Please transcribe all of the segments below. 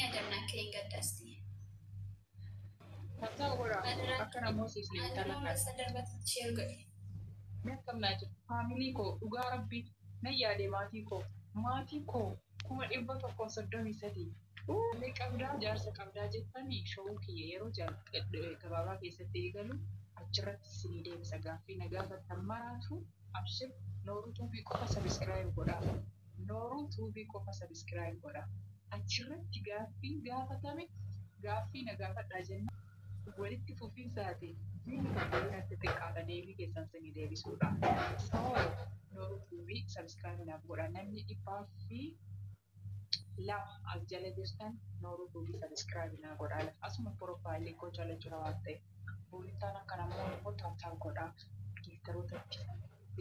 Adamna akka hin gaddaasti. Tap tap godhaa. Akka namoota isin Adaraa intala kana. masa darbatti share godhe. Mee akkam naa jirtu? Family koo, dhugaa rabbii nan yaade maatii koo. Maatii koo 133,000. Ulee qabdaa, jaarsa qabdaa jettanii showuu kiyya yeroo gabaabaa keessatti eegalu achirratti isinii deebisa gaaffii na gaafattan maraatu. Abshir, Nooruu Tuubii qofa subscribe godhaa. Nooruu Tuubii qofa subscribe godhaa. Achirratti gaaffii gaafatame, gaaffii na gaafadhaa jenna. Walitti fufiinsaatiin jiini tokko natti xiqqaata deebii keessan isinii deebisuudha. So Nooruu Tuubii subscribe naaf godhaa. Namni 202 as jala jirtan Nooruu Tuubii subscribe naa godhaa. Asuma profile koo jala jira waan ta'eef. Boolitaan akka namoonni immoo tap tap godhaa. Gifterootatti.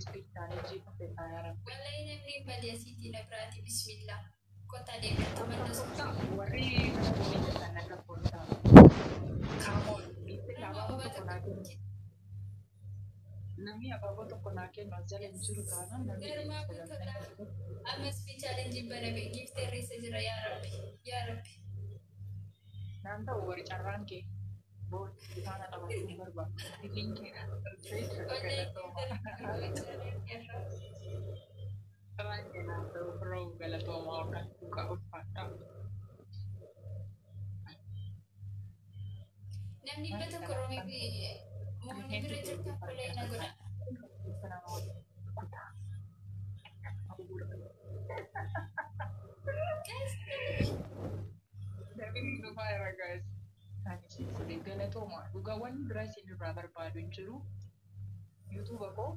Speed challenge dhufe yaa Rabbi. Wallahi namni badii asiitii na biraati, bismillah. Kottaa deemtu tamallas. Kottaa, warri mana boonii jirtan naga kottaa. Come on, gifterri abaaboo tokko naa kennu. Namni abaaboo tokko naa kennu as jala hin jiru taanaan namni Garmaa sagantaa guutuudha. Ammas fi challenge baname, gifterri isa jira, yaa Rabbi. Yaa Rabbi. Naan ta'u warri carraan kee boonii faana qabachuu hin barbaadu. Diliin kee Wallahi galatooma. gifterri jira. Carraan kee naan ta'u firoo, galatooma, hordofuu qabu ulfaadhaa. Namni 100 Roomii fi moonni bira jirtan fuula na godha. Nama waliin kutaa. Guys, Namni dhufaa irra, guys. Ani isin godhe galatooma. Dhugaawwan biraa isin irraa barbaadu hin jiru. YouTube koo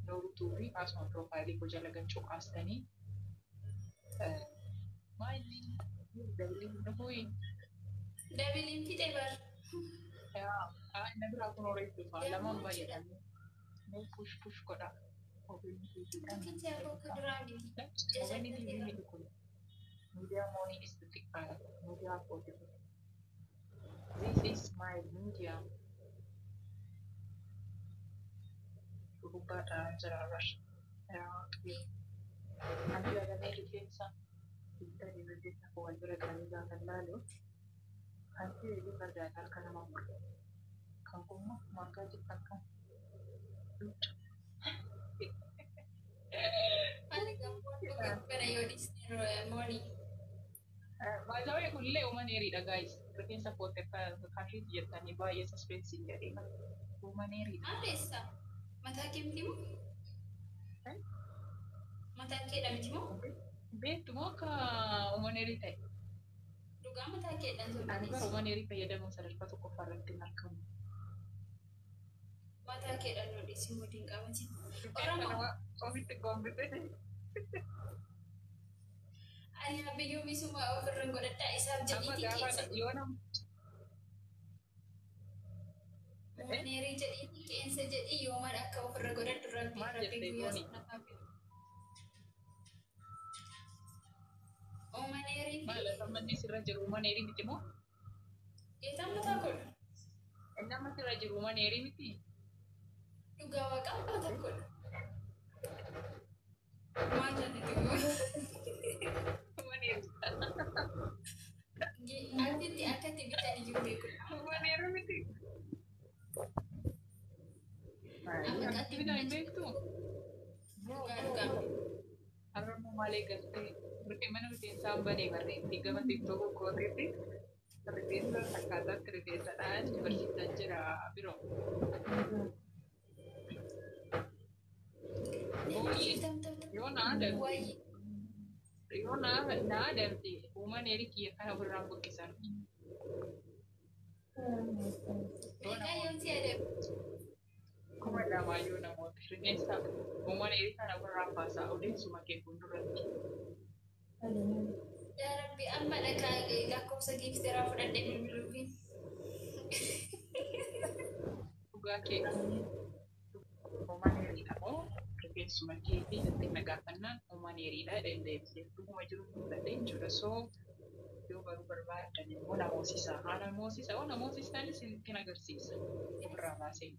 Nooruu Tuubii asuma profile koo jala galchuu kaastanii maali doubleiin dhufuun. Doubleiin fixe bar. Inni biraa kun horii dhufa lamaan baay'atanii. Mee push push godha. Tokkichi aboo kuduraa miti. OBN TV miti kun. Miidiyaa moonii is xixiqqaadha. Miidiyaa kooti kun. This is my media. Gubbaadhaan jira bar. Ani yaadamee rifeensa intalli rifeensa koo wal bira qabee gaafa laalu kan ta'e fardaadha, harka nama mura. Kan kun margaa jirtu akka dugda. Ani gammoon dhugaa kana yoo dhiisne moonii. Baay'ee kunillee human hairiidha, guys. Rifeensa koote kashiitti jettanii baay'ee suspense hin jedhina. Human hairiidha. Maal eessa? Mataa kee miti moo? Mataa keedha miti moo? Beektu moo akka human hairii ta'e? Dhugaa mataa keedhaan Ani bara sobaanis. Human hairii fayyadamuun sadarkaa tokkoffaa irratti hin argamu. Mataa keedhaan nu dhiisi, moodiin qabatin. Rifeensa Oromoo. nama ofitti gombisee. Ani biyyuu misuma ofirra godhadhaa isaaf Amma jedhiitii gaafa qeensa. yoo nam Human hairii jedhiitii qeensa jedhii yoomaan akka ofirra godhadhu Rabbi Maal Rabbi jettee guyyaa booni? sana haa fidu. Human hairii fi Maal manni sirra jiru human hairii miti moo? Eetaan mataa godhu. Inni amma sirra jiru human hairii miti? Dhugaa waaqaa mataa godhu. Maal jaalladhu? Human hairii. Akkatti akkatti bitan iyyuu beeku. Human hairii miti. Amma Akkatti qatti bitan hin beektu? Dhugaa dhugaa. Har'a malee galtee mana rifeensaa banee barreetti gama TikTok gooteetti rifeensa akkaataatti rifeensa dhahan barsiisaa jira biroo. Namni tam tam tam. Yoo na adabde Waayee. yoo na adabde human hairii kiyya kana ofirraan buqqisan. Yoo Meeqaa namoota yoon si adabu? 2000 yoo namoota rifeensa human hairii kana ofirraan baasaa odeessuma kee fuulduratti. Yaa Rabbi, amma dhagaa lakkoofsa gifteraa fudhadhee bilbiluufi. Dhugaa kee human hairiidha moo rifeensuma keetii jettee na gaafannaan human hairiidha jedheen deebisee dhuguma jiru fudhadhee jechuudha. So yoo baruu barbaadan immoo na moosisaa. Haa na moosisaa. Yoo na moosistaanis ittiin agarsiisa. Ofirraa baasee.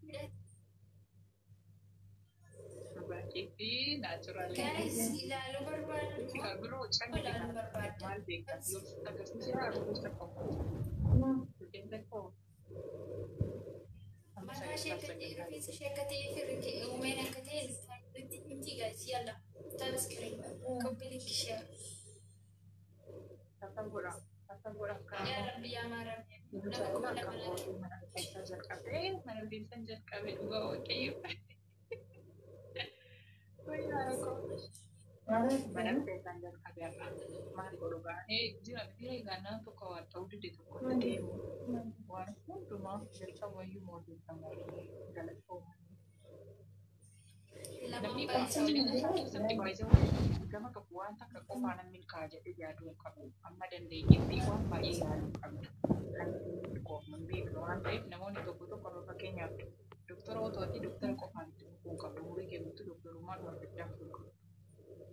Dhugaa kee. Keetti natural. Guys, ilaaluu barbaadu. Biroo calli Ilaaluu barbaadda. Maal beektaa? Yoo agarsiiseera rifeensa koo. Rifeensa koo. Mataa ishee akka ta'e, rifeensa ishee akka ta'e fi uumeen akka ta'e nutti himti guys. Yalla. Subscribe. Copy link, share. Tap godha. Tap godha. Yaa Rabbi, yaa Maara. Nama 2000 lakke. Mana rifeensaa jalqabee, mana rifeensaa jalqabee, dhugaa waaqayyo. Wayyaa koo. Mana rifeensaan jalqabee har'a. Maal godhu gaanee jira jira, egaa nama tokko waan ta'uu dide tokko deemu. Waan hundumaa jalqabayyuu mootummaa galatooma. Lamaan Namni baay'isuu. keessatti baay'ee gama tokko waan takka qofaa namni milkaa'a jedhee yaaduu hin qabu. Amma dandeenyetti waan baay'ee yaaduu qabna. Kan milkoofnu hin beeknu waan ta'eef, namoonni tokko tokko amma fakkeenyaaf doktora otoo ati doktara qofaan itti fufuu hin qabdu. Umurii kee guutuu doktorummaan hordofaa hin qabdu.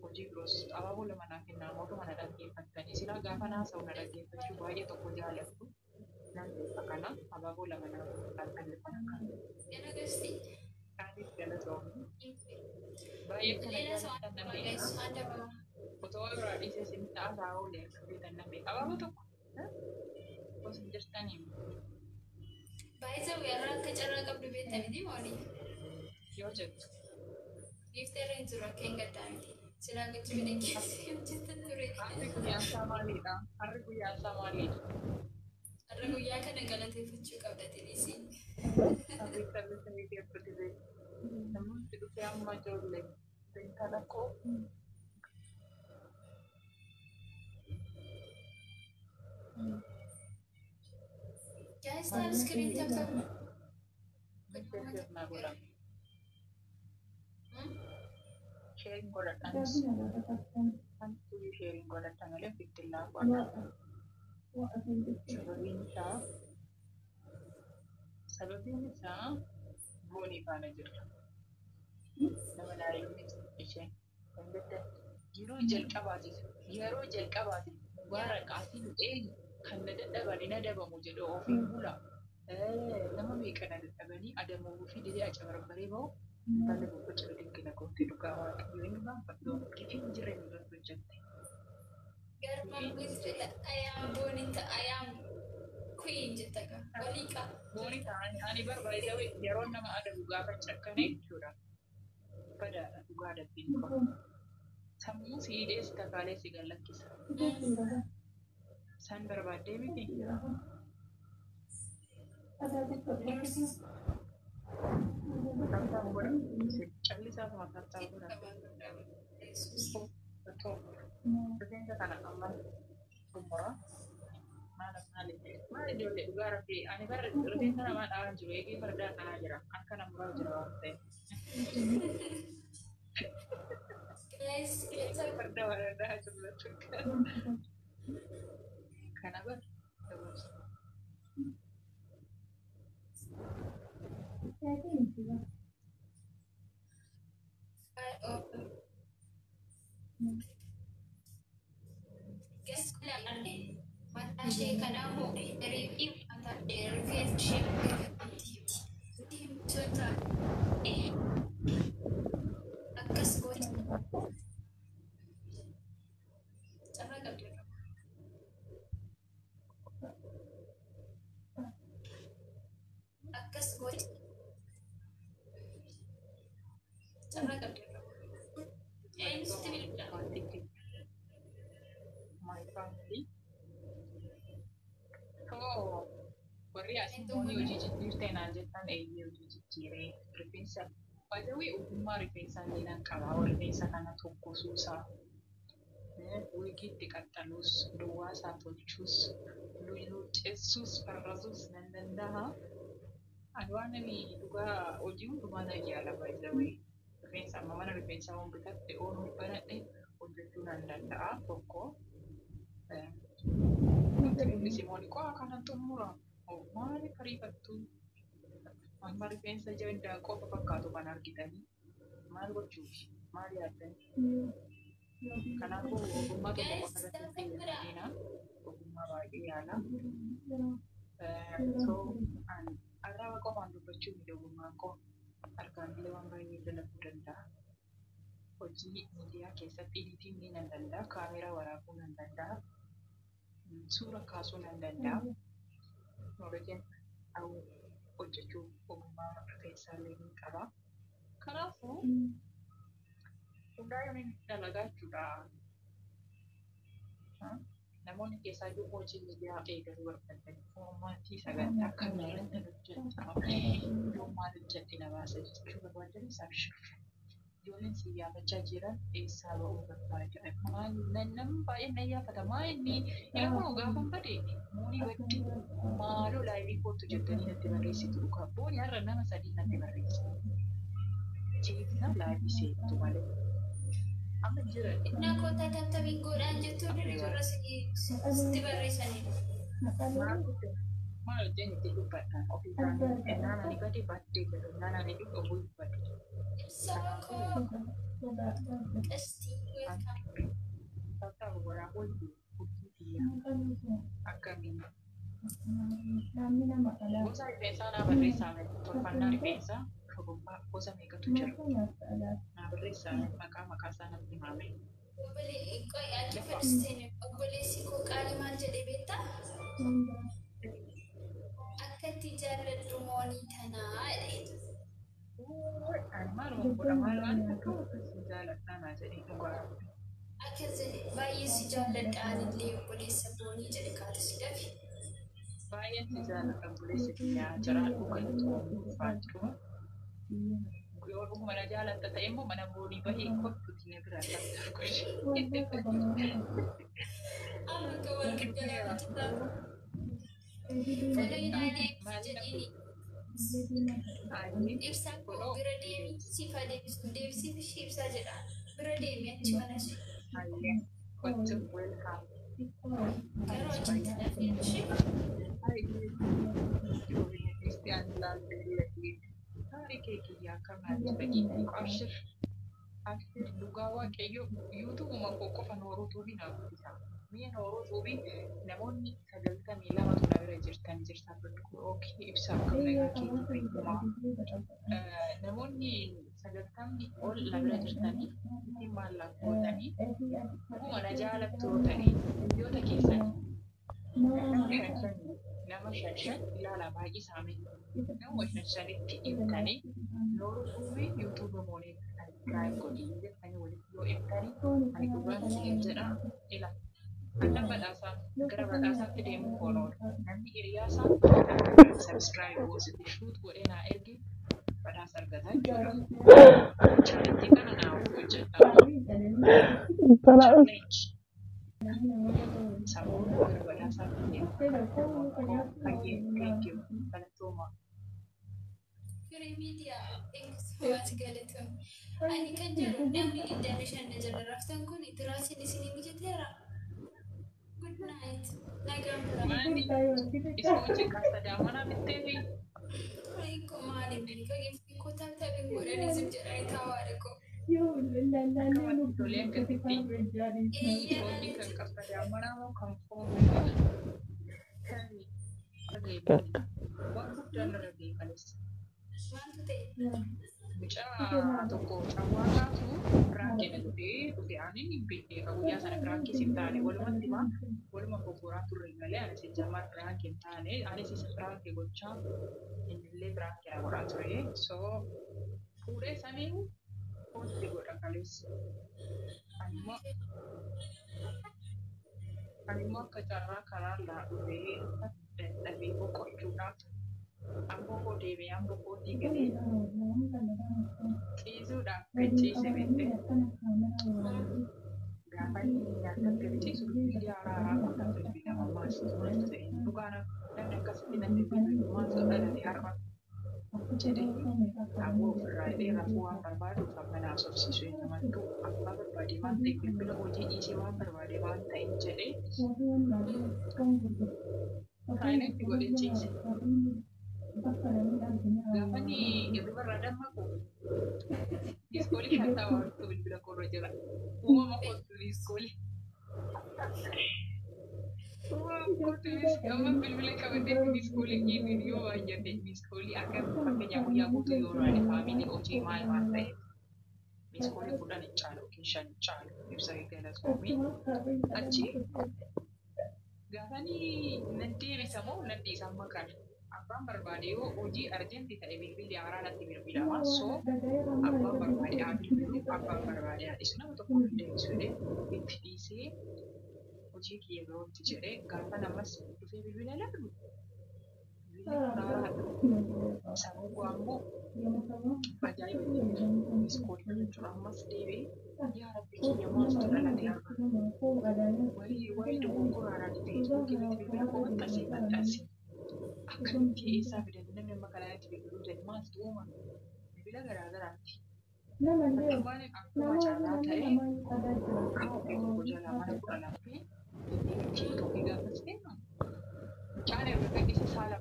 Hojii biroos abaaboo lama naa kennaa, mootummaa na dhaggeeffattanii silaa gaafa naasa'u na dhaggeeffachuu baay'ee tokko jaallattu. Nan beeka kana abaaboo lama naa kan kana. Yana gasti. Kaanis galatoomu. Baay'ee kana ሌላ ሰው jaallattan nan አንድ beeka. Guys, አንድ አበባ። Otoo irraa dhiisee isin ta'a oolee akka beekan nan beeka. Abaaboo tokko osoo hin jirtanii Baay'isa weerara akka carraa qabdu beekta miti mooni. yoo jettu. Giifteerra hin jiru, akka hin gaddaa miti. Silaa gochi bideen keessa hojjetan ture. Harri guyyaan isaa maalidha? Harri guyyaan isaa maalidha? Har'a guyyaa kana galateeffachuu qabda tidhiisii. Harri sabni samii akka dibee. Namoonni dhufee amma ijoollee intala koo. Guys, tap screen, tap tap. Share godha. Share godhadhanis. Wanti share godhadha malee ofitti laafu akka. Sababiin isaa boonii faana jirra. Nama laayyuu isheen kan jette yeroo jalqabaatiif mubaarak asiin eenyu kan na dadhabanii na dabamu jedhu ofiin bula. Nama meeqa na dadhabanii adamuu fi didee acabarbaree bahu intalli bobbocaa dinqina goote, dhugaa waaqayyo inni maanfattoo kifiin jireenya irratti hojjette. Garmaan guutuu ayaan boonita ayaan queen jetta gaa. Waliiqa. Booni ta'anii ani barbaade yeroo nama adabu gaafa cakkane jechuudha. Badaadha dhugaa adabbiin qabu. Sammuu si hidhee si takaalee si gallakkisa. San barbaaddee miti. Tap tap godha. Callisaa tap tap godha. Rifeensa kana amma xumura. Maal maali? Maal ijoollee, dhugaa rabbii ani bara rifeensa namaa dhahaa jiru, eegee fardaa dhahaa jira. Akka namuraa jira waan ta'eef. Guys, Farda waan dhahaa jiru jechuudha. Kana bara dabarsa. Guys, mataa ishee kanaa hoo fi mataa rifeensa ishee nutti himtoota akkas gooti. Carraa qabdi irra. Akkas gooti. Carraa qabdi irra. Eenyutti bilbila? My family. Oh, warri asitti hojii jijjiirtee naan jettan, eeyyee, hojii jijjiiree rifeensa baay'ee ogummaa rifeensaa illee nan qaba. Rifeensa kana tokkosuusaa, wiigiitti qaxxaluus, duwwaa isaa tolchuus, luuccessuus, farrasuus nan danda'a. Ani waan ani dhugaa hojii hundumaa nan yaala baay'ee. Rifeensa amma mana rifeensaa waan bitadhe ooluu banadhe hojjechuu nan danda'a tokko. Wanti mul'isi mooni qo'a kanan xumura. Maaliif ariifattu? Amma rifeensa ija qofa fakkaatu kan argitanii maal gochuufi? Maal yaaddanii? Kanaafuu ogummaa tokko qofa irratti hin fayyadamina. Ogummaa baay'ee yaala. So arraba qofaan dubbachuu miti ogummaan koo. Harkaan illee waan baay'ee dalaguu danda'a. Hojii miidiyaa keessatti editingii nan danda'a, kaameeraa waraabuu nan danda'a, suura kaasuu nan danda'a. Teknooloojiin hojjechuu ogummaa rifeensaallee ni qaba. Kanaafuu hundaa'uun ni dalagaa jechuudha. Namoonni keessaayyuu hojii miidiyaa eegaluu barbaadan foormaatii sagantaa kam irratti hojjedha, yoo maal hojjedhe na baasa jechuu barbaadan abshir. Ijoolleen si yaafachaa jiran eessaa ba'uu barbaada? Maal namni baay'een na yaafata. Maa inni yeroo gaafa bade muunii badde maaloo live kootu jettanii natti barreessitu dhugaa. Booni har'a nama sadii natti barreesse. Jeetina live seentu malee. Amma jira. Innaa kottaa tap tapiin godhaan jettuu durii warra sitti barreessanidha. Maal hojjeen itti dubbadhaan ofii isaanii ennaan ani bade baddee jedhu, ennaan ani dhufe ofii dubbadhu. Ibsaa koo qastii, welcome. Tap godhaa hojii hojii biyyaa akkamiin gosa rifeensaa naa barreessaa, tolfannaa rifeensaa shurrubbaa gosa meeqatu jira, naa barreessaa, maqaa maqaa isaa natti himame. Obboleessi koo qaalii maal jedhee beektaa? Akka itti jaalladhu moonii tanaa jedhe. Ani maaluma godha, maal waan akka akkasii jaaladhaa naa jedhee dhugaa. Akkas jedhe, baay'ee si jaalladha anillee obboleessa boonii jedhe kaata si dhabe. Baay'een si jaalladha obboleessa kiyyaa, jiraadhu, galatoomuu, ulfaadhu. Yoo dhuguma na jaalatta ta'e immoo mana boonii bahee kottuuti na biraa tap godhi. Amma akka wal galaafachuu Follow naa deebisi jedhiini. Ibsaa koo bira deemi, siif haa deebisu, deebisiif ishee ibsaa jedha. Bira deemi achi mana ishee. Hayyee, kottu, welcome. Garuu achitti dafee ishee. Kiristiyaan laallee taarikee kiyyaa akkam naan jedha giiftii. Abshir, abshir, dhugaa waaqayyo YouTubuma koo qofa Nooruu Tuubii naa guddisa. Mi'a Nooruu Tuubii namoonni 92tu na bira jirtan jirtan. Okay, ibsaa akkam nagaa keetii, fayyumaa? Namoonni 90ni ol na bira jirtanii isin maal gootanii? Dhuguma na jaalattu yoo ta'e hiriyoota keessanii nama shan shan, nama shan shan ilaalaa baay'isaame, nama shan shanitti himtanii Nooruu Tuubii YouTube moonee subscribe godhii jettanii walitti yoo himtanii, ani dhugaan isiniin jedha, ila annan badhaasaa gara badhaasaatti deemuu konoodha. Namni hiriyaasaa subscribe goosite shoot godhee naa erge badhaasa argata jechuudha. Challenge kana naa hojjedha. Intala. Challenge. Sammuu gara badhaasaatti deema. Hayyee, thank you. Galatooma. Firii miidiyaa, thank you so much, galatoom. Ani kan jedhu namni 25 na jala raftan kun tiraasiin isinii mijateera. Good night. Nagaan bulaa. Maali? Ispoonjii kaasa mana bittee fi Ayiko maali beeka giftii koo tap tapiin godhanii zim jedhanii taa'aadha koo. Akkamatti tolee akkasitti. Eeyyee. Ispoonjii kan qabsadaa manaa moo kan foonii? Kami? Waan guddaan irra ga'e kaleessa. Maaltu ta'e? Mucaa tokko cawwaaqaatu prank na godhee dhufe. Ani hin beekne guyyaa sana prank hin taane, walumatti maa waluma goggoraa turre malee ani sijjamar prank hin taane, anis isa prank gochaa innillee prank na godhaa ture. So fuudhee saniin post godha kaleessa. Animmoo akka carraa karaa irraa dhufee dadhabee boqochuudhaaf amboo koo deemee amboo kootii galee ciisuudhaaf kan ciise beekte. Gaafa inni nyaata gadi ciisu bilbilli haaraa haaraa kun bilbilama maas maaltu ta'e, dhugaa namni akkasitti natti bilbilu maaltu dhalate har'a jedhee amboo ofirraa hidhee rafuu waan barbaaduuf amma na haasofsiisu eenyumattuu abbaa barbaade waan ta'e, bilbila hojii dhiisee waan barbaade waan ta'e jedhee silent godhee ciise. Gaafa inni hirriba dammaqu missed call 50 olitu bilbila koorra jira. Uumama kootu missed call. Uumama kootu amma bilbila qabadhee missed call inni yoo baay'ate missed call akka fakkeenyaaf guyyaa guutuu yoo raane family hojii maal maal ta'e Miss callii 10 hin caalu yookiin 5 hin caalu ibsa galatoomii. Achi gaafanii nan deebisa moo nan dhiisa amma kana. Abbaan barbaade yoo hojii urgent ta'e bilbilli haaraa natti bilbilama. So abbaan barbaade haa bilbilu, abbaan barbaade haa dhiisu, nama tokko hin deebisu jedhee itti dhiisee hojii kiyya birootti jedhee gaafa namas dhufee bilbila ilaalu bilbilli kun haaraadha. Sababuu ammoo ajaa'iba miss callii jechuudha. Ammas deebi'ee yaa Rabbi kiyya maaltu dhalate har'a? Wayii wayii dogoggoraan Feesbuukii irratti bilbila koo maxxansee maxxanse. Akkamitti eessaa fidan namni amma kanatti bilbiluu jedhe maaltu uumame? Bilbila garaa garaati. Maaliif akkuma carraa ta'e kaawwee tokko jalaa mana 12 fi TikTokii gaafa seenu mucaan erga gadhiise saala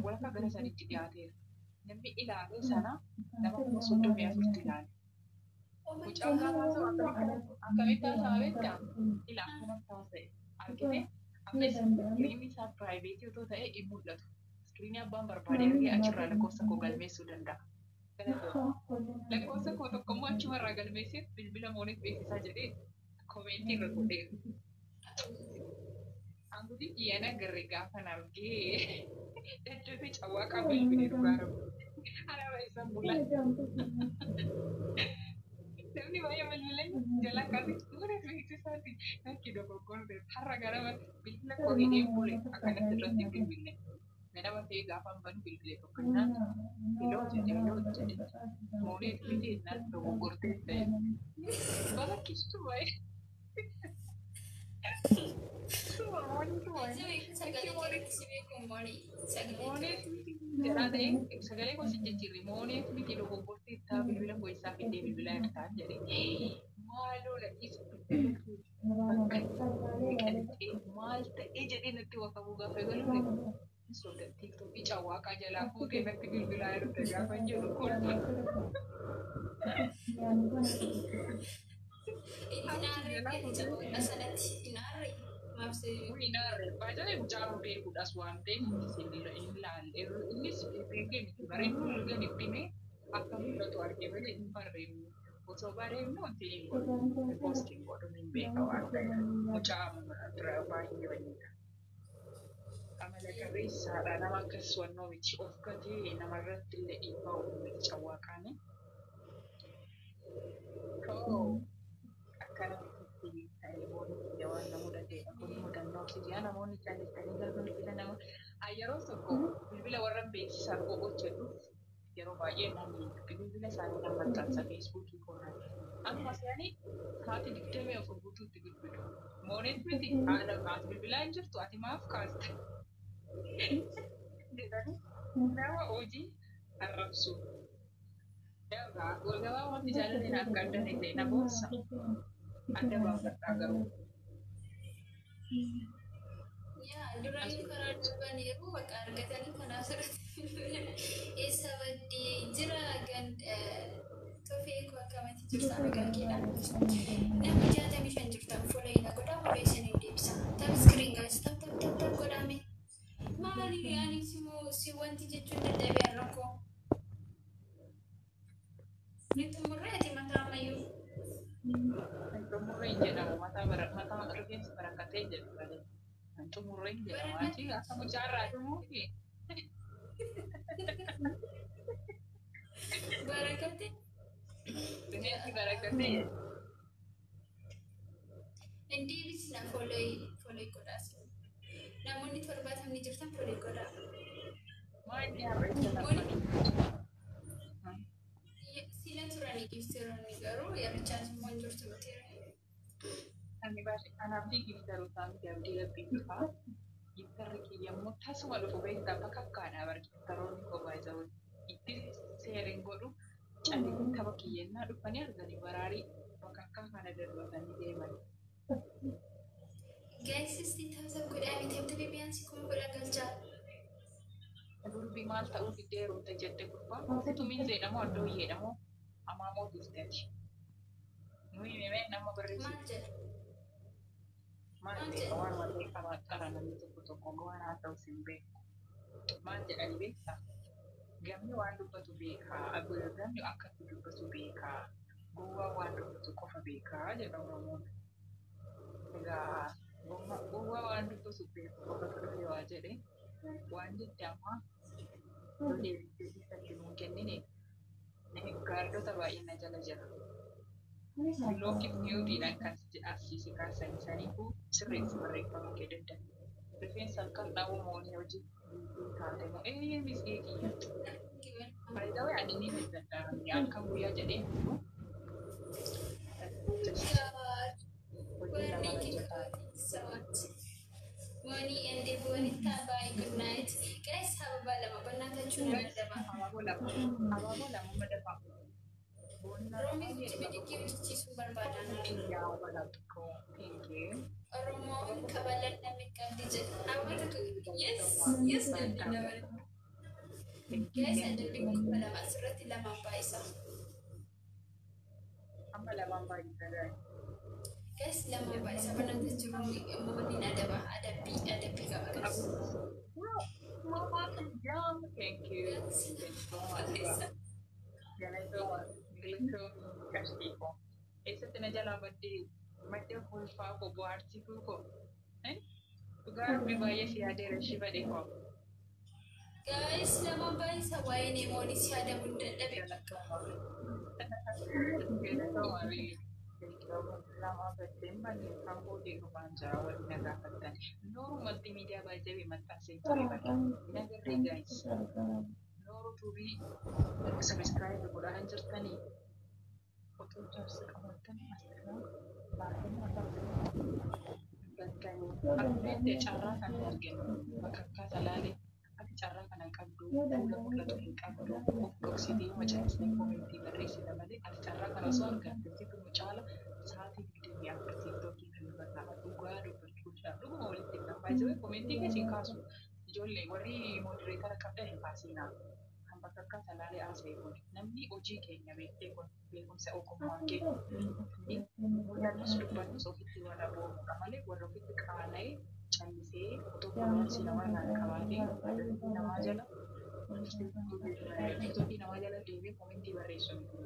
walakkaa gara sadiitti dhiyaateera. Namni ilaale sana nama 34,000tti ilaale. Mucaan gaafa haasa'u akkamitti haasa'a beektaa? Ila akkanatti haasa'e argite amma screenii isaa private otoo ta'e hin mul'atu. Screenii abbaan barbaade argee achirraa lakkoofsa koo galmeessuu danda'a. Lakkoofsa koo tokko immoo achumarraa galmeessee bilbila mooneef beeksisaa jedhee commentii irra godheera. Anguti kiyyaan agarre gaafan argee daddafee cawwaaqaa bilbilee dhugaa Rabbi. Alaabaa isaan mul'ata. Namni baay'ee bilbilee jala kaasee mooneef beeksisaati. Nakki dogoggorte har'a ganama bilbila koo hidhee bule akkanatti irratti hin bilbille. Ganama ta'ee gaafa banu bilbilee tokko jennaan hello jedhe hello jedhe mooneef miti jennaan dogoggortee ta'e. Balakkistu baay'ee. Sagalee keetti si beeku mooni sagalee Mooneef keetti. miti jedhaa ta'e sagalee koo si jijjiirri mooneef miti dogoggortee taa bilbila koo isaa fidee bilbilaa jirtaa jedhe. Maaloo na dhiisi bilbila kee bakka qalixee maal ta'ee jedhee natti wakamuu gaafa galuun soda TikTokii cawwaaqaa jalaa fuutee natti bilbilaa jirte gaafa jedhu kolfa. Hin aarree cawwaaqaa sanatti hin aarree maaf si Hin aarre baay'ee mucaan beekuudhas waan ta'eef hin laalle innis beekee miti bareedduu erga itti himee akka mul'atu arge malee hin barreefne. Osoo bareefne wanti hin godhu post hin godhu hin beeka waan ta'eef mucaa bira baay'ee bareeda. Amala qabeessaadha nama akkas wannoo miti of gatee namarratti illee dhiibbaa uumuu miti cawwaaqaani. Akkanatti ta'ee booda kiyya waan na mudateedha. Kun mudannoo kiyyaa namoonni callistanii gaafa bilbila nama yeroo tokko bilbila warra beeksisaa koo hojjedhuuf yeroo baay'ee namni bilbila isaanii nan maxxansa Feesbuukii koo irratti. Amma isaanii sa'aatii 24 guutuutti bilbilu. Mooneet miti haadha ati bilbilaa hin jirtu ati maaf kaasta jedhanii nama hojii arrabsu. Gabaabumatti jaalalli akka adda ta'e na boonsa. Adda baafadhaa garuu. Yaa duraanii karaa darbaniiru bakka argatanii kanaaf sirriitti eessa baddee jira ganda tofee koo akkamatti jirta nagaa keedha. Namni 65 jirtan fuula ina godhaa fuula isin hin deebisa. Tap screen guys, tap tap tap tap godhame. Maali ani simoo si wanti jechuun dadhabee rakkoo. Ni xumurree ati mataa ammayyuu. Xumurree hin jedhamu mataa bara mataa rifeensi barakatee jedhu malee. Xumurree hin jedhamu. Achi akka mucaarraa dhumuufi. Barakate. Rifeensi barakatee jedhu. Hin deebisna follow follow godhaa. Namoonni 70 jirtan follow godhaa. Maal har'a isa lafa Sila turanii gifteeronni garuu yerichaas immoo hin jirtu miti. Ani baay'ee anaaf fi giftaroota miti abdii rabbii dhufaa. Giftarri kiyya immoo tasuma dhufu beektaa bakka akkaadhaa bara giftaroonni koo baay'ee itti seeriin godhu callee tapha kiyyannaa dhufanii arganii baraarii bakka akkaa kana darbatanii deeman. Guys, tap tap godhaa miti tapha biyaansi 10,000 galchaa. Durbi maal ta'uu diddee heerumte jette gurbaa tumiin jedhamoo addooyyeedhamoo amaamoo dhufteeti. Nuyi himee nama barreessu. Maal jedha? Maal beeka waan wallee qabaa qara namni tokko tokko waan haa ta'us hin beeku. Maal jedhani beektaa? Gamni waan dubbatu beekaa. Gamni akkatti dubbatu beekaa. Gowwaa waan dubbatu qofa beekaa jedha Oromoon. Egaa gowwaa waan dubbatu beeku qofatu dhufee waa jedhe. Waan jette ammaa yoo deebitee isatti nuun kennine, gaardota baay'ee na jala jira. Bilookiif miyuutiidhaan kan asii kaasanii saniifuu sirreessi barreeffama kee dadda. Rifeensa halkan dha'uu moonii hojii taate moo ee miskee kiyya. Faayidaa ani ni hojjedha halkan guyyaa jedhee jiru. Hojii nama hojjetaa. Money and Bonita, bye, good night. Guys, አበባ lama በእናታችሁ ነው ያለባ። Abaaboo lama. Abaaboo lama madafaa. Roomii bidigii hojjechiisuu barbaadan. Yaa balaa. Thank you. Oromoon kabalan namni qabdi jedha. Abba tokko, yes, namni nama. Guys, adabbiin 2000 asirratti lamaan baay'isa. Amma lamaan baay'isa gaa'e. Guys, lamaan baay'isa. በእናታችሁ mooniin adaba, adabbii adabbii qaba, guys. Mama, yeah, thank you. Guys, Thank you so much. Galatooma, galatooma, qarshii koo. Eessatti na jalaa baddee madda kolfaa koo, bohaarsituu koo. Dhugaa Rabbi baay'ee si yaadeera, ishii badhe koo. Guys, lamaan baay'isa. Waa'ee moonii si adabuun dadhabe bakka. Galatooma, lama baddeen baay'ee kootee dhufaan jira waliin na gaafattan. Nooru multimedia baay'ee maxxansee ture bakka. Nagarree guys. Nooru tuubii subscribe godhaa hin jirtanii. Otoo jaarsa qabaatanii asirraa baatanii afaan battanii carraa kana arginu bakka akka talaalee ati carraa kana hin qabdu, fuula mul'atu hin qabdu, of dhoksitee macaalistee koomentii barreessita malee ati carraa kana osoo argatte situ mucaala sa'aatii 24 tiiktookii kan dubbata. Dhugaa dubbachuu dhuguma walitti himna baay'ee koomentii keessa hin kaasu. Ijoollee warri moderator qabdan hin kaasinaa. Kan bakka akka talaalee haasa'e kun namni hojii keenya beektee kun beekumsa ogummaa kee mul'annus dubbannus ofitti warra boonudha malee warra ofitti qaana'ee callisee otoo kunuunsi namarraa hin qabaatiin namaa jala tiiktookii namaa jala deemee koomentii barreessu miti.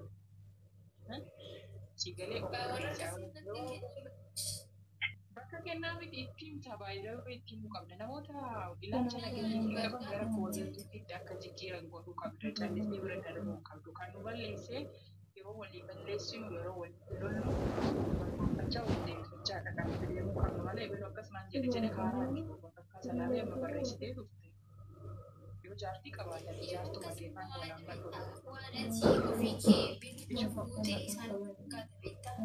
Si galee of barreessaa bakka kennaa miti, ittiin tabaayilaa ittiin himuu qabda. Namoota ilaalcha nageenya qaban gara poozitiiviitti akka jijjiiran godhuu qabda. Callisee bira darbuu qabdu. Kan nu balleessee yeroo walii balleessinu, yeroo walitti lollu, wal gorfachaa, wal deebifachaadha kan nuti deemuu qabnu malee bilu akkasumaan jedhe jedhe haaraa jiru bakka akka salaalee amma barreessitee dhufte. Yoo jaartii qabaatan jaartuma keefaan walaan badhu. Waan ati ofii kee beektu guutee isaan fakkaata, beektaa?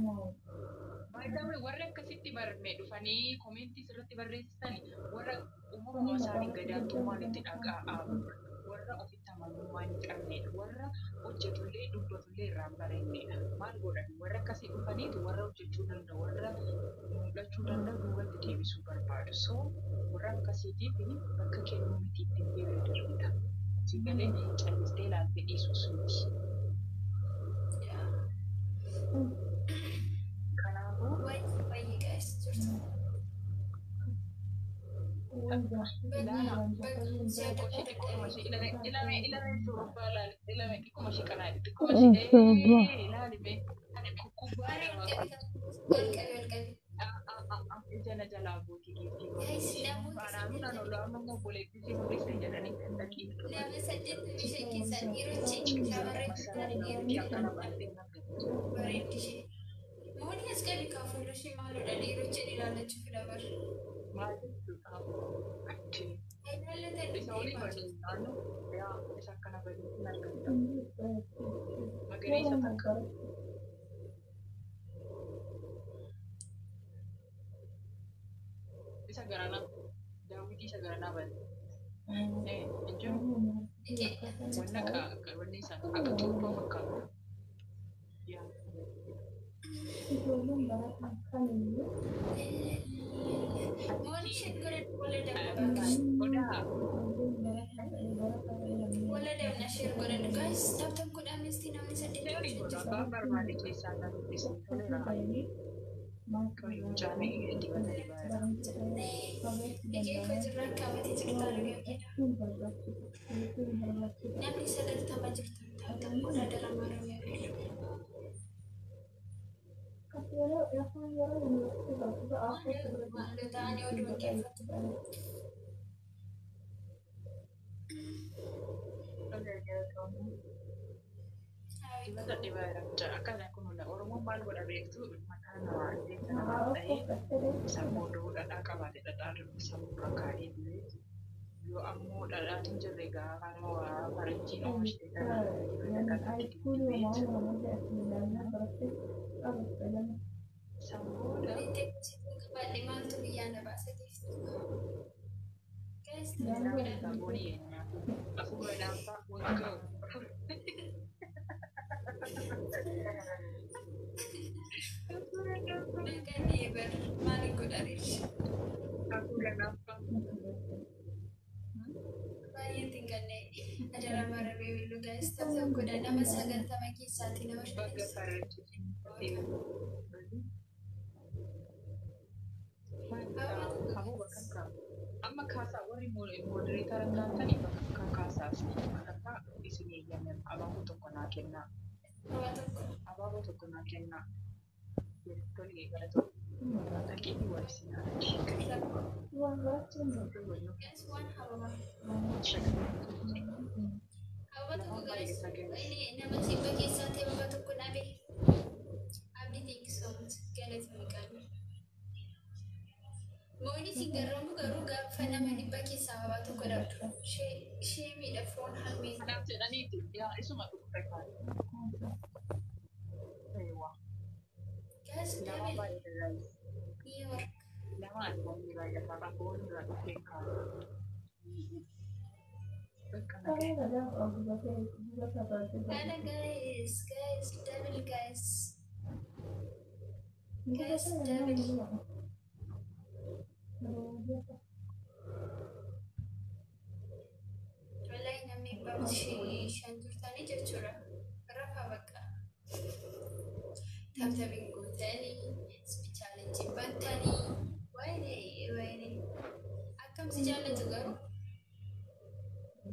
Baay'ee warri akkasitti barme dhufanii koomentii sirratti barreessan warra uumama isaanii gadaantummaan itti dhaga'amu, warra ofitti amanamummaa hin qabnedha, warra hojjetullee dubbatullee irraa hin barannedha. Maal godhan warra akkasii dhufaniitu warra hojjechuu danda'u, warra mul'achuu danda'u duubatti deebisuu barbaadu. So warra akkasiitiif bakka kennuu miti, ittiin bira darbita. Si galee callistee ilaaltee dhiisuus miti. Kanaafuu Wayi guys, jirtu. Ilaala. Ilame ilame shurrubbaa ilaali, ilame xiqquma ishee qanaadhi, xiqquma ishee ilaali mee kukkubbaa nama Ol qabi, ol qabi. Ija na jalaa buuti giiftii. Guys, namoota Anaanuu nan olu amma immoo obboleettii si mul'ise jedhanii dhaqii. Nama 85 keessaa dhiironni shamarran dhiironni Akkana baay'ee bareeddi ishee. Mooni as qabi kaa, fuula ishee maalodha, dhiironni ilaallachuu fila bar. Maal jechuudha? Achi. Ilaallatan. Isa olii badii naannoo yaa isa akkana badii hin argamta. Magariisa takka. Isa garanaa. Daawwitii isa garanaa bane. Hin jiru. Wanna wanni isa akka cuubbaa fakkaatu. Yaa. Ijoolleen baratan kamiyyuu Mooni isheen godhadhu wala dabna. Odaa. Ijoolleen baratan ta'e barata fayyadamuu Wala dabna, share godhadhu. Guys, tap tap godhaa, misti namni Seerri 85 godhu jiru. abbaan barbaade keessaa na dubbisa. Toleera. ta'anii Qoyi mucaan dibata dibaa jira. Liqee koo jirra akkamittii jirta argaa. Namni 90 jirtan taatan kun adara maramee beeku. Maaloo ta'anii oduu dhaggeeffatu. Dibata dibaa jira mucaan. Akkana kun Oromoon maal godha beektu mataa namaa rifeensa namaa ta'ee sammuu dhadhaa qabaate dhadhaa sammuu kaa'ee dibee yoo ammoo dhadhaan hin jirre gaafa waa faranjiin oomishte kana dibata kanaatti dibeet sammuudha. Qabaadhe maaltu biyyaa na baasa geessisu? Guys, Saboon eenyaa hafuura dhaanfaa waggaa hafuura dhaanfaa Nagaan bar maal godha reeshi? hafuura dhaanfaa. Baay'ee xiqqaanne adara maramee beeku. Guys, taphata godha nama 90 keessaati nama Bakka 5. faranjii. Aboo bakka kaa amma kaasaa warri moderator taatanii bakka kaa kaasaa bakka kaa isin eeyyaman abaaboo tokko naa kennaa. Nama tokko. Abaaboo tokko naa kennaa. Tole galatoo. Dhaqee warri isin argi. Guys, waan hababa. Hababa tokko guys. Inni nama 100 keessaati hababa tokko dhabe. Abdii thank you so much. Galatoomi qaali. Mooni si garramu garuu gaafa nama 100 keessaa hababa tokko dhabdu. Ishee miidha foon harmee. Kanaaf jedhaniiti yaa isuma dhukkubsa kaase. Eewwa. Guys, Lama double. baay'ee guys. New York. Lama namni baay'ata rakkoon irraa dhufee kaasa. Bakka nagaa. Hello guys, guys, double guys. Guys, double. Wallahi namni 500 turtanii jechuudha. Rafa bakka. Taptabiin guutanii, challenge battanii. Wayne, wayne. Akkam si jaallatu garuu?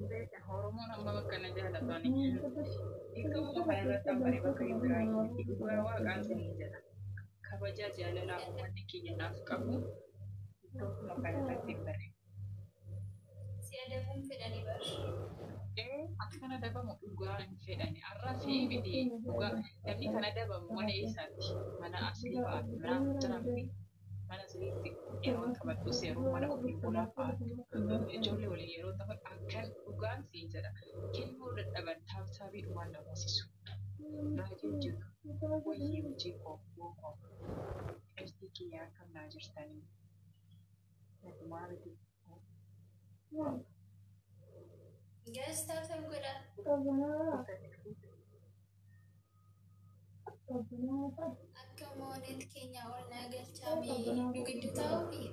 Beeka Oromoon amma bakka na jaalatani. Hiikamuma kanarratti hambare bakka hin biraa hin miti. Dhugaa waaqaan sinii jedha. Kabajaa jaalalaa uummanni keenya naaf qabu iddoo kanarratti hin bare. Si adabuun fedhanii bar. Ee akkana adabamu dhugaa hin fedhani. Arraa fi miti dhugaa namni kan adabamu mana eessaatti? Mana aslii fa'aati. Mana jira miti. Mana asliitti yeroo taphadhus yeroo mana ofii bulaa fa'aatti ijoollee waliin yeroo taphadhu akkan dhugaan siin jedha. Kennuu dadhaban taaptaabiidhumaan na moosisu. Raajii hojjetu. Wayyee hojii koo koo qashtii kiyyaa akkam naa jirtanii. Nagumaa miti. Guys, tap tap godhaa. Akka moonet keenya ol naa galchaa mee nu gidduu taa'uufi?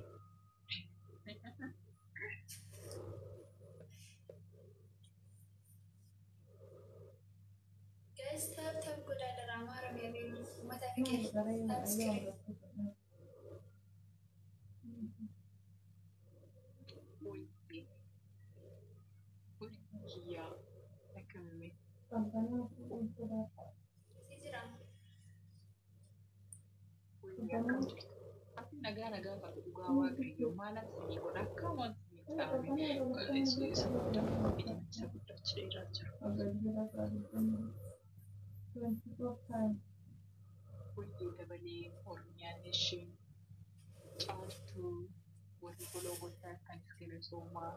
Guys, tap tap godhaa diraamaa Oromiyaa beeku. Uummata fiqir. Subscribe. Wayyee hojii kiyyaa akkamii. Si jira. Wayii akkam jirtu. Ati nagaa nagaa taatu dhugaa waaqayyo maalan sinii godha akka waan sinii ta'ame isa guddaa isa guddaa dheeraa jiru. Wayyee dabalee Oromiyaan isheen caaltuu warri foloo gochaa jirtanis galatoomaa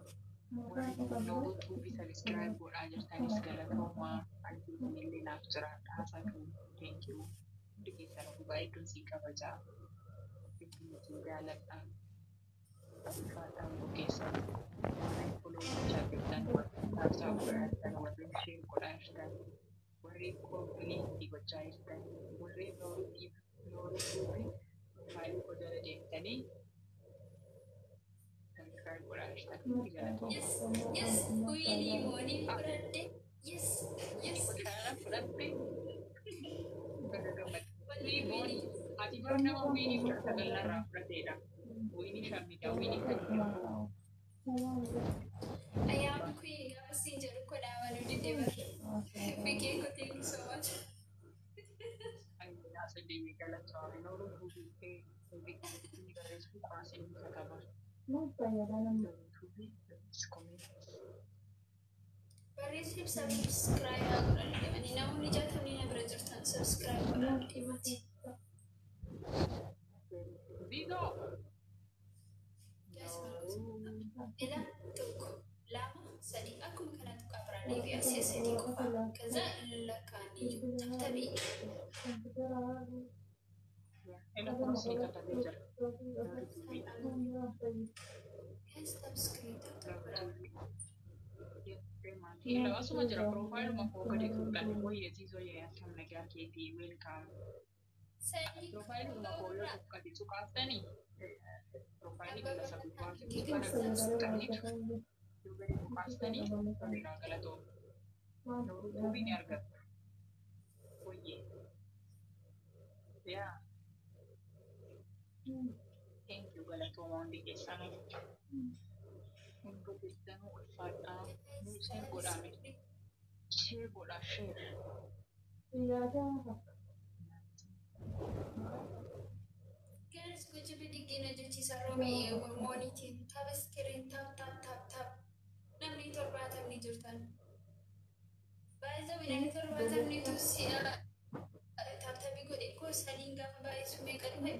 warri nootuu fi subscribe godhaa jirtanis galatoomaa argitan illee naaf jiraadha haasatu thank you hundi keessan dhugaa hedduun siin kabajaa hedduun isin jaaladha. Ulfaadhaan bukeessan warri foloo gochaa jirtan warri taabsaa godhaa jirtan warri share godhaa jirtan warri koompileetii gochaa jirtan warri nooruutiif nooruutuu fi faayilii koo jala deemtanii subscribe godhaa jirtan hundi galatoomaa. Yes, yes, wiinii moonii fudhadhe. Yes, yes. Kana fudhatte baga gammadde. Wallahi Booni wiinii. Ati bara nama wiinii 19 narraa fudhateedha. Wiinii 5 miidha wiinii 3. Ayyaama kun gaafa siin jedhu kodhaa waluu didee bara. Biqee ko, thank you so much. Ayyaana sadii galatoomii nooruu tuubii barreessuu kaasee kakaba. Tuubii comment. Barreessuuf subscribe haa godhan deemanii, namoonni 60 na bira jirtan subscribe godhaa deemati. Viidoo. Ila, tokko, lama, sadi, akkuma kanatti qabraa deebi'a si'a sadii qofa. ከዛ lakkaa'anii tap tapii. Ila kunuun katabee jira. Guys, subscribe tap tap godhaa. Ila asuma jira, profile koo gadi fuudhan wayya ziizoo akkam nagaa keetii, welcome. Sanyii. Profile koo yoo tuqqate tuqaaftanii profile isa gubbaa jiru kana tuqxaniitu yoo gadi tuqaaftanii irraa galatoom. Tuubii ni argattu. Wayyee. Yaa. Thank you, galatooma hundi keessanuu. Hunda keessanuu ulfaadhaa. Nuu share godhaa miti. Share godhaa, share. Guys, gocha bidiggina jechiisa roobee moonitiin tap screen, tap tap tap tap, namni 70 jirtan. Baay'ee namni 70tu si'a tap tapii godhe koo sadiin gaafa baay'isu meeqa dhufe?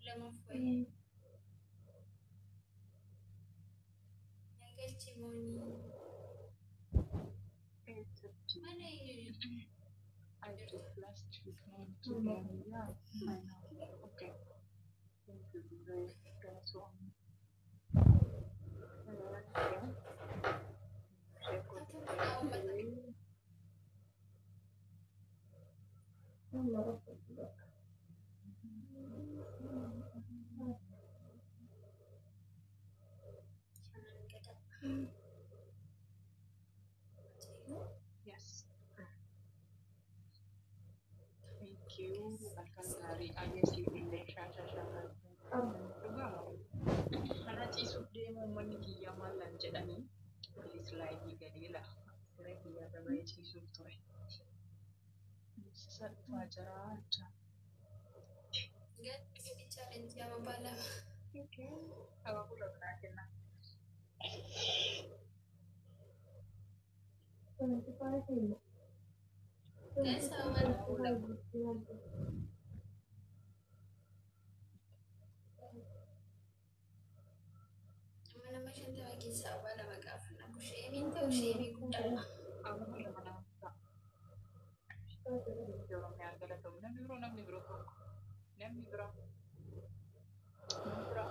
200f wayii. Nagalchi moonii. Mana eenyu? I took last week not to yeah, I know. Okay. Thank you very much. Yeah. Share Tap tap godhaa uummata. Shanan gada. Yes. Thank you. Halkan gaarii. Ayyasiif illee shaasha shaasha. Dhugaa kana ciisuuf deemu uummanni kiyyaa maal naan jedhanii, please live galee lafa siree kiyyaa irra bahee ciisuuf ture. Beeksisa dhufaa jira jecha. Guys, challenge ababaa lama. Abaaboo lama naa kennaa. Guys, ababaa lama. Amma nama 50 keessaa ababaa lama gaafanna. Kun sheemiin ta'u sheemii guddaadha. Abaaboo lama naa ta'a. Oromiyaa galatamu. Namni biroo, namni biroo tokko. Namni biraa. Namni biraa.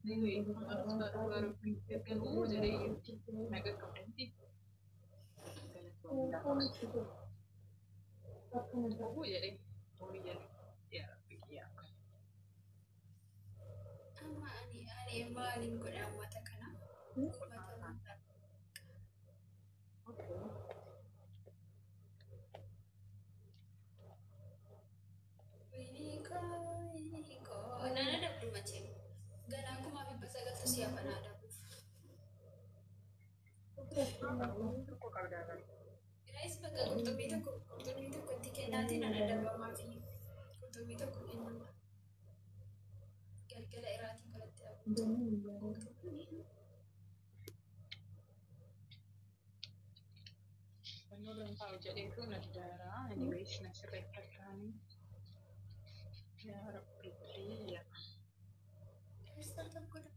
Dhugaa rabbii erga nuu jedhee itti naga qabdanti. Galatoomuu jedhee horii jedhee yaa rabbi kiyyaa. Amma ani maaliin godha uummata kana? Uummata Okay. Wiinii koo, wiinii koo. Nana dabdu machee. Ganaa 9,900 si hafanaa dabuuf. Tokko qabdaa bara. Guys, bakka qurxummii tokko, qurxummii tokko itti kennaatiin nana dabamaa fi qurxummii tokko kennama. Galgala iraatii godhatti dhabu. Fannoo irra taa'u jedheetu na didaara. Anyways, na sirreeffadhaani. Yaa rabbi kiyya. Guys, tap tap godha.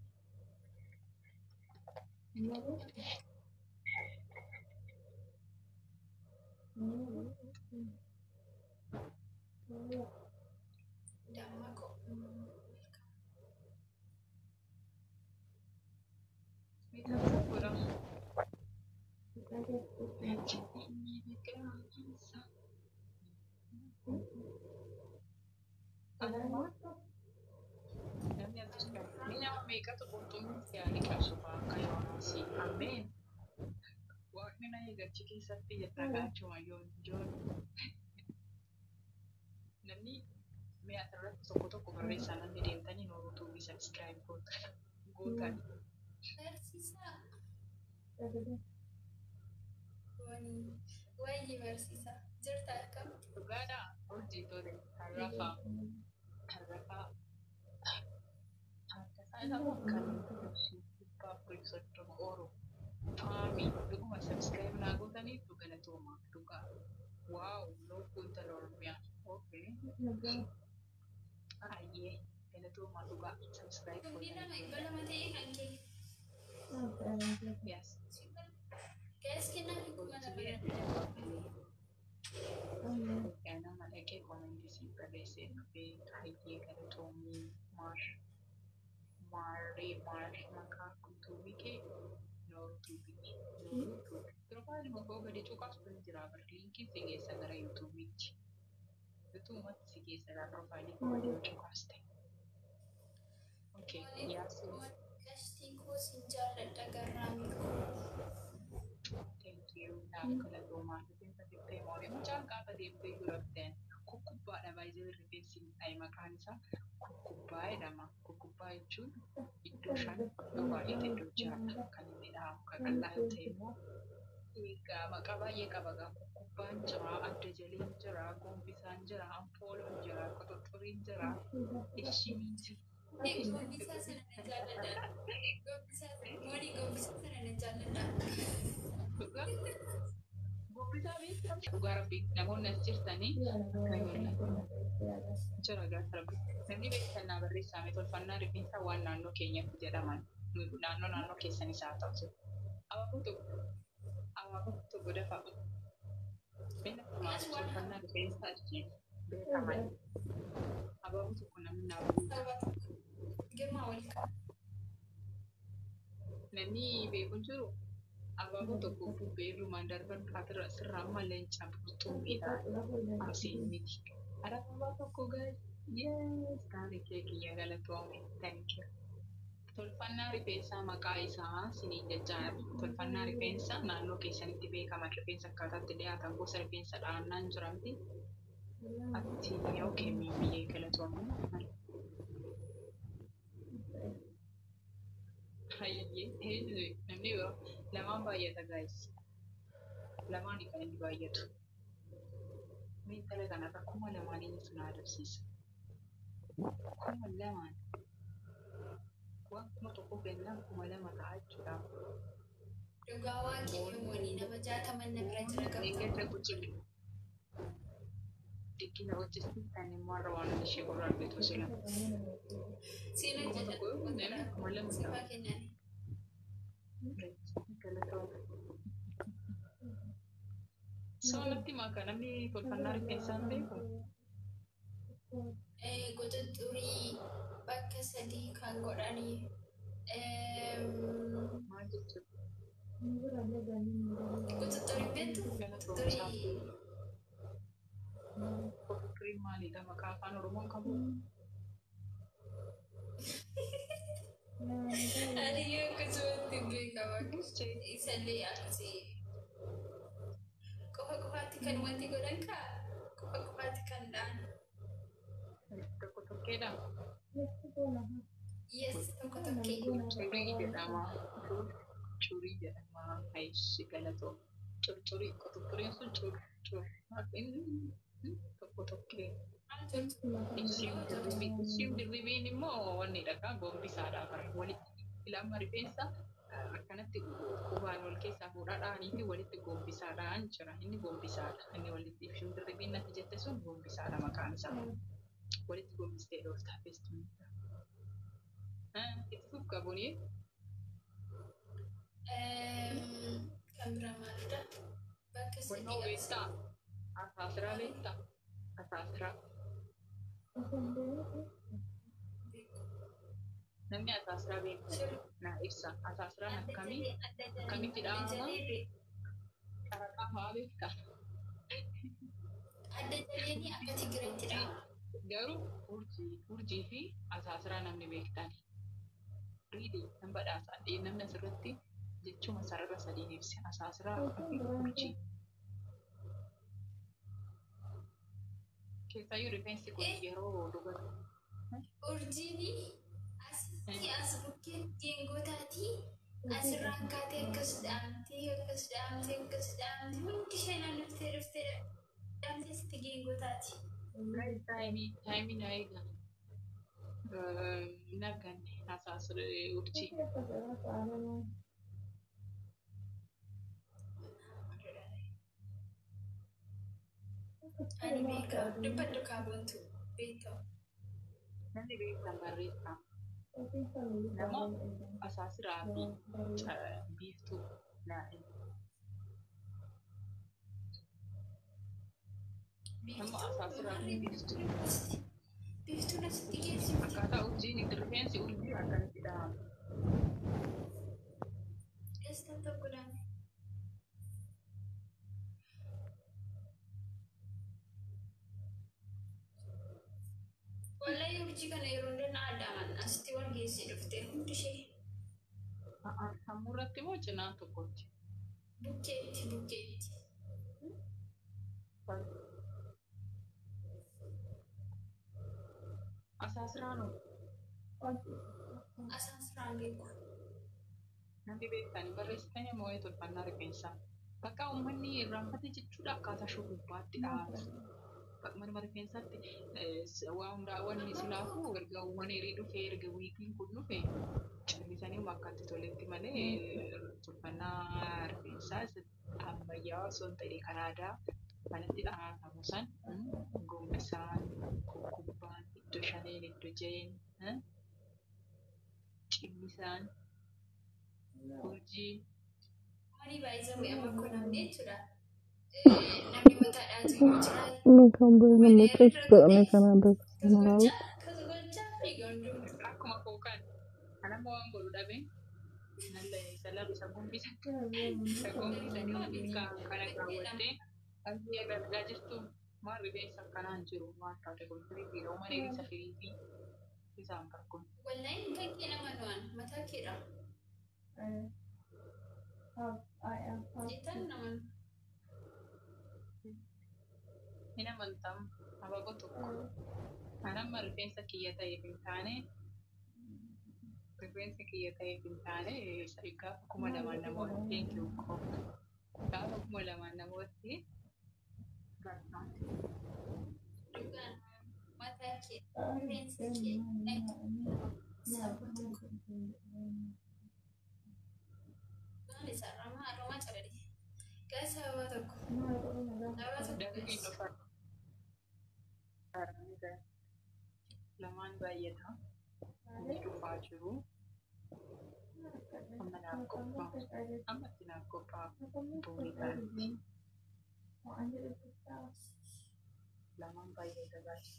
Damma koo. Mee tap tap godha. Inni biqilaa. Amma namni as jira. Mee nama meeqatu qurxummii siyaanii qabsu fa'aa akka Yoonaasii? Ameen. Waaqa. Dhugina eegachi keessatti jettaa gaachuma yoo joon. Namni mi'a asirratti tokko tokko barreessaa namni deemtanii Nooruu Tuubii subscribe gootan. Barsiisaa. Wayii barsiisaa. Jirta akkam? Dhugaadhaa hojii tole tarrafaa tarrafaa taaddasaa jedhamu kan 430 oolu. Faami dhuguma subscribe naa gootaniif galatooma dhugaa. Wow, lookuu intala Oromiyaa. Okay. Ayyee galatooma dhugaa subscribe Kumni lama gootaniif. 200 ta'ee kan kee. Yes. Gaas kennaa fi 2000 Nama dhaqee koomentii siin barreessee dhufee hayyee galatoomii maar maarree maar maqaa tuubii kee Nooruu Tuubii Nooruu Tuubii. Piroofaayilii koo gadi cuqaastu ni jira bar liinkiin si geessa gara yuutuubiitti. Yuutuubatti si geessa gara piroofaayilii koo gadi cuqaaste. Okay, yaasuu. Gashtii koo sin jaalladha garraamii koo. Thank you. Naaf galatoomaa rifeensa fittee mooree mucaan gaafa deemtee jiraatteen kukkubbaadha baay'ee rifeensi ta'e maqaan isaa kukkubbaa jedhama. Kukkubbaa jechuun iddoo shan yoo baay'ate iddoo ja'adha kan inni dhahamu. Kan qal'aa yoo ta'e immoo egaa maqaa baay'ee qaba gaa kukkubbaan jira, adda jaleen jira, gombisaan jira, ampooloon jira, qoxoxoriin jira, ishimiin jira. Gombisaa sana na jaalladha. Gombisaa moonii gombisaa sana na jaalladha. Dhugaa gombisaa beektaa dhugaa rabbi namoonni as jirtanii jira gaafa rabbi. Namni beektan naa barreessaa mee tolfannaa rifeensaa waan naannoo keenyatti jedhaman naannoo naannoo keessanis haa ta'u. Abaaboo tokko abaaboo tokko dafa. Beekama tolfannaa rifeensaa ittiin beekaman. Abaaboo tokko namni naa buuta. Saba tokko. Girmaa wal qaba. Namni beeku jiru abaaboo tokko bubbee irrumaan darban kaatirra sirraa amma leenca qurxummiidha. Asii miti. Abaaboo tokko guys. Yes, taarikee kiyya galatoome. Thank you. Tolfannaa rifeensaa maqaa isaa siniin jechaa jira. Tolfannaa rifeensaa naannoo keessanitti beekaman rifeensa akkaataatti dhiyaatan gosa rifeensa dhahannaan jiramti. Ati okay miimmiyee galatoome. Hayyee namni yeroo lamaan baay'ata guys. Lamaan kan inni baay'atu. Mee intala kanarra 2000 eenyutu na adabsiisa? 2000 waan 1000 kennaan 2000 ta'a jechuudha. Dhugaa waaqayyo moonii nama 60 na bira jira qabda. Eeggadda qucci dikkina hojjechiiftan immoo har'a waan ishee qorra argatu sila. Siin Kuma hojjedha. tokko yoo kenname 2000 ta'a. Sifaa kennani. Galatooma. So natti maka namni tolfannaa rifeensaa hin beeku? Quxuxurii bakka sadii kan godhanii. Maal jechuudha? Quxuxurii beektu? Galatooma Quxuxurii saafuu. Quxuxuriin maalidha? Maqaa afaan Oromoon qabu? Ani yoo akkasumatti beekama. Isallee akkasii qofa qofaatti kan wanti godhan kaa qofa qofaatti kan dha'an. Tokko tokkeedha. Yes, tokko tokkee. Curii jedhama. Curii jedhama. Ayishi galatooma. Curcurii quxuxuriin sun cur cur. Tokko tokkee. Ishiin dirribiin immoo wanni dhagaa gombisaadha bara walitti ilama rifeensa akkanatti qubaan wal keessaa fuudhaa dhahanii fi walitti gombisaadhaan jira. Inni gombisaadha. Inni walitti ishiin dirribiin natti jette sun gombisaadha maqaan isaa. Walitti gombistee dhooftaa feestuun. Itti fuuf qabuuni. Kan biraa maalidha? Bakka sadii Wannoo beektaa? Asaasiraa beektaa? Asaasiraa. Namni asaasiraa beeku naa ibsa. Asaasiraan akkamii? Akkamitti dhahama? Qaraqaa fa'aa beektaa? Adda jaleenii akka Tigireetti dhahama. Garuu urjii urjii fi asaasiraa namni beektan. Riidi nan badhaasa. Namni asirratti Jechuma sarara sadiin ibsi asaasiraa fi urjii. Keessaayyuu rifeensi kun yeroo dubatu. Urjiin asitti as bukkee geengoo taati. Asirraan kaatee akkas dhaamtee akkas dhaamtee akkas dhaamtee hundi ishee naannoftee dhuftee dhaamtee asitti geengoo taati. Time na eega. Hin arganne asaasira urjii. Ani beekaa dubbadhu kaabontu beektaa. Namni beektan barreessaa. Nama asaasiraa fi biiftuu naa Nama asaasiraa fi biiftuu. Biiftuun asitti geessifti. Akkaataa urjiin itti rifeensi urjii akkamitti dhahama. Eessan tokko dhaame. Wallahi urjii kana yeroo hunda na addaaman asitti wal geessee dhufte hundi ishee. Sammuu irratti moo cinaan tokkotti? Bukkeetti bukkeetti. Asaasiraan hoo? Asaasiraan beeku. Namni beektan barreessitanii moo'ee tolfannaa rifeensaa. Bakka uummanni irraanfate jechuudha akkaataa shurrubbaatti dhahame. Manuma rifeensaatti waa hundaa wanni silaafuu erga uummanni dhufee erga wiikiin kun dhufe callisanii akkatti toletti malee tolfannaa rifeensaa ammayyaawaa osoo hin ta'in kan aadaa kanatti dhahatamu san gombisaan, kukkubbaan, iddoo shaneen, iddoo jeen, cimmisaan, urjii. Mani baay'ee amma kun namni jechuudha. Namni mataadhaan jiru jira. Kan nama godhame kana beeksisa. Kasgochaa fiiga hunduu. Akkuma kookaan anamma waan godhu dhabee isa lama isa gombisa isa gombisanii kana kaawwattee asii argaa jirtu maal rifeensa akkanaan jiru maal taate kun firiifi uuman isa firiifi isaan kakkuun. Wallahi kan kee nama nu'an mataa keedha. Jettan nama. Hin amantamu ababoo tokko anamma rifeensa kiyya ta'eef hin taane rifeensa kiyya ta'eef hin taane gaafa 2000 namoota thank you gaafa 2000 namooti barbaade. Dhugaan mataa kee rifeensa kee saba tokko. Maal isa ramaa ramaa cabale. Gaa sababa tokko. Sababa tokko. Dafii dhufa. Lamaan baay'ata. Inni dhufaa jiru. Amma naaf qophaa'a. Ammatti naaf qophaa'a. Boorii kanatti. Lamaan baay'ata baay'ee.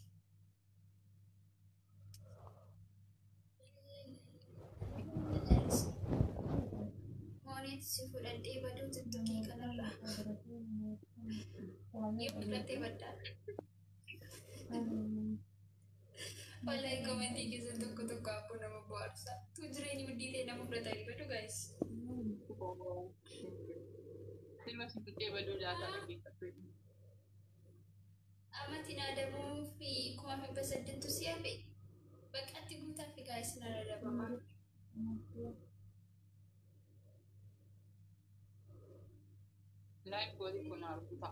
Mooniit si fudhadhee baduu tuttuqii kanarraa. Yoo fudhattee baddaa. Wallahi komentii keessa tokko tokko akkoo nama bohaarsa. Tu jireenyi guddii ta'e nama fudhatanii badu guys. Ilma si tuqee baduu jaalala dhaggeeffatu. Amatiin adabuu fi 1800 si hafe. Baqatti guutaa fi guys na adabamaa. Live godhi kun arguta.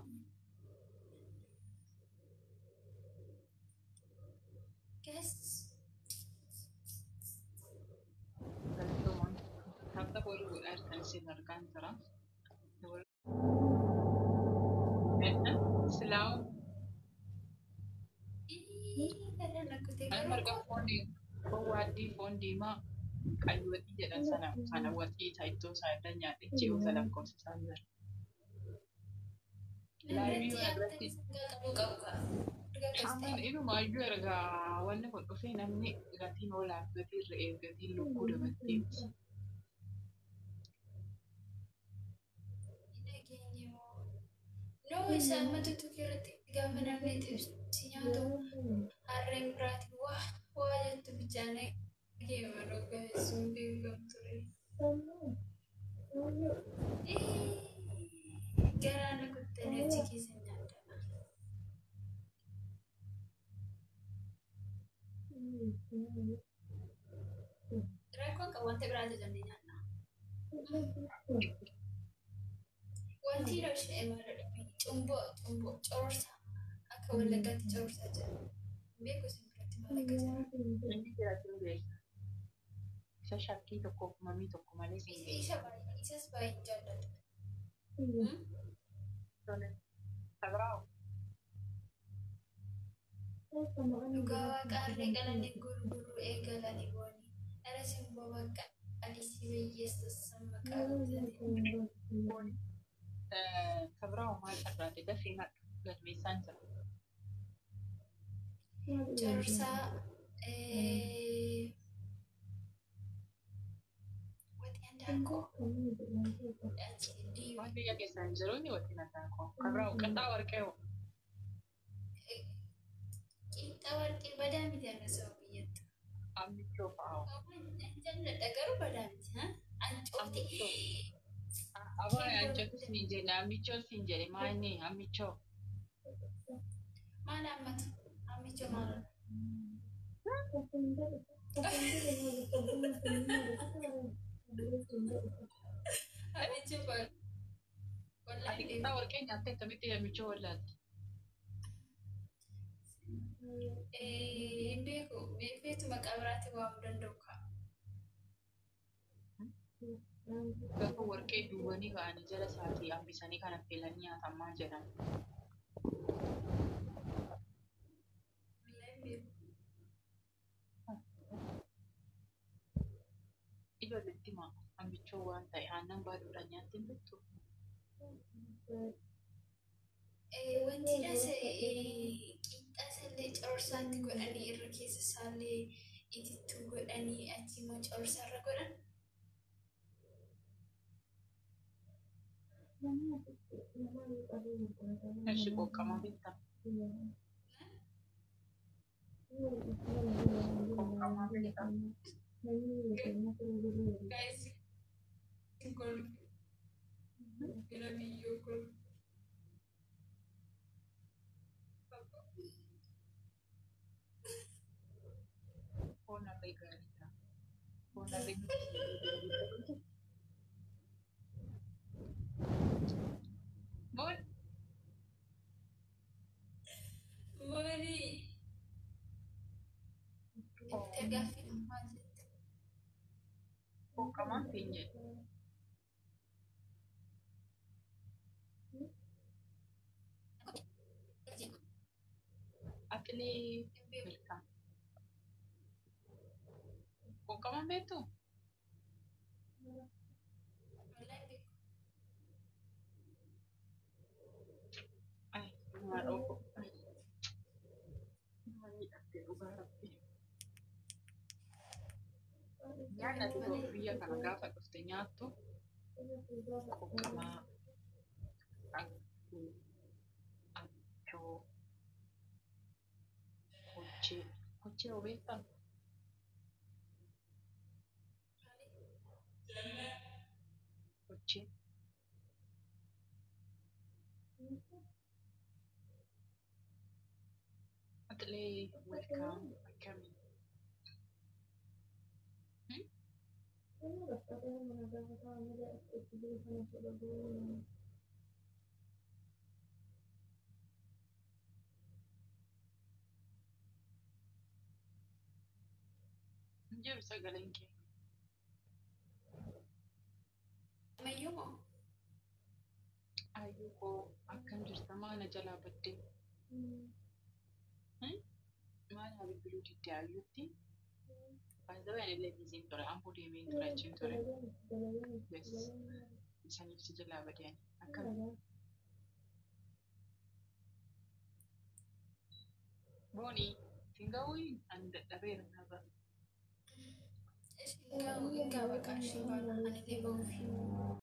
Guys. Galatooma. Tabba godhu godhaa jirtan isin argaan jira. Silaawu Ii ani marga foon waaddii foon diimaa qayyii waxii jedhan sana kana waxii isaa ittoo isaa irra nyaadhe ji'oota lakkoofsisaa jira. Live irratti amma inumaayyuu erga wanni kun dhufee namni gatiin hoolaaf gatiin re'eef gatiin lukkuu dabalteetti. No, isa amma tuttuqii irratti gaafa namni xibsi nyaatu harreen biraati waa waa jettu bichaan geema dhugaa sun beekamu ture. Rakkoon qabu wanta biraa ajajannee nyaanna. Wanti ishee maalidha? Cumboo cumboo cororsaa akka Wallaggaatti cororsaa jedhama. Beeku isin biratti maal akka jedhamu. Inni jiraachuu beeka. Isa shakkii tokkoof mamii tokko malee siin beeka. Isa baay'ee isas baay'ee jaalladha. Tole. Sabiraawo. Dhugaa waaqaarree qalanii gurguruu eegalanii booni. Dhala simboo bakka alisii biyyeessa maqaa guutate. Sabiraawo maal carraate dafii nadhu galmeessaan jira. Cororsaa waxii handaaqqoo Waan biyya keessa hin jiru inni waliin handaaqqoo. Kabiraawo qixxaa warqee hoo? Qixxaa warqee badaa miti ana saba biyyatti. Ammichoo fa'aa hoo? Jaalladha garuu badaa miti. Ancooti. Abaa ancooti siin jedhe ammichoo siin jedhe maanni ammichoo. Maal hammatu? Ammichoo maal? Ammichoo maal? Ati qixxaa warqee nyaattee akkamitti ammichoo wallaalti? Hin beeku. Beektu maqaa biraatti waamuu danda'u kaa. Gaafa warqee duwwanii ka'anii jala isaatii hambisanii kan affeelanii nyaatan maal jedhama? Wallahi hin beeku. Ijoolletti himaa ammichoo waan ta'e aannan baaduudhaan nyaattee hin beektuu? Wanti qixxaa isallee cororsaatti godhanii irra keessa isaallee itittuu godhanii achi immoo cororsaarra godhan. Eshi qoqqamaa beektaa? Qoqqamaa beektaa? Guys, golfi. Gara biyyoo golfi. Foon harree gaariidha. Foon harree Boon Maali? Itti gaaffii maal jette? qoqqamaan siin jedhe. Aqilee welcome. Qoqqamaan beektuu? Wallahi hin beeku. Ay, maal obbo. Nama miidhagde dhugaa rabbi. Nyaanni ati biyya kana gaafa dhufte nyaattu qoqqamaa, agguu, ammachoo, kochee. Kochee hoo beektaa? Kochee. Aqilee welcome akkamii? Hin jiru sagaleen kee. Ammayyuu moo? Ayyuu koo akkam jirta maana jalaa baddee? Maal haa bilbiluu didde ayyuutti? Baay'ee ani illee biziin ture amboo deemeen ture achiin ture. Yes. Isaniif si jalaa badee ani. Akkam? Boonii siin ga'uu ani dadhabeera narra. Hin gahu hin gahu bakka ishee baala ani illee bahuufi.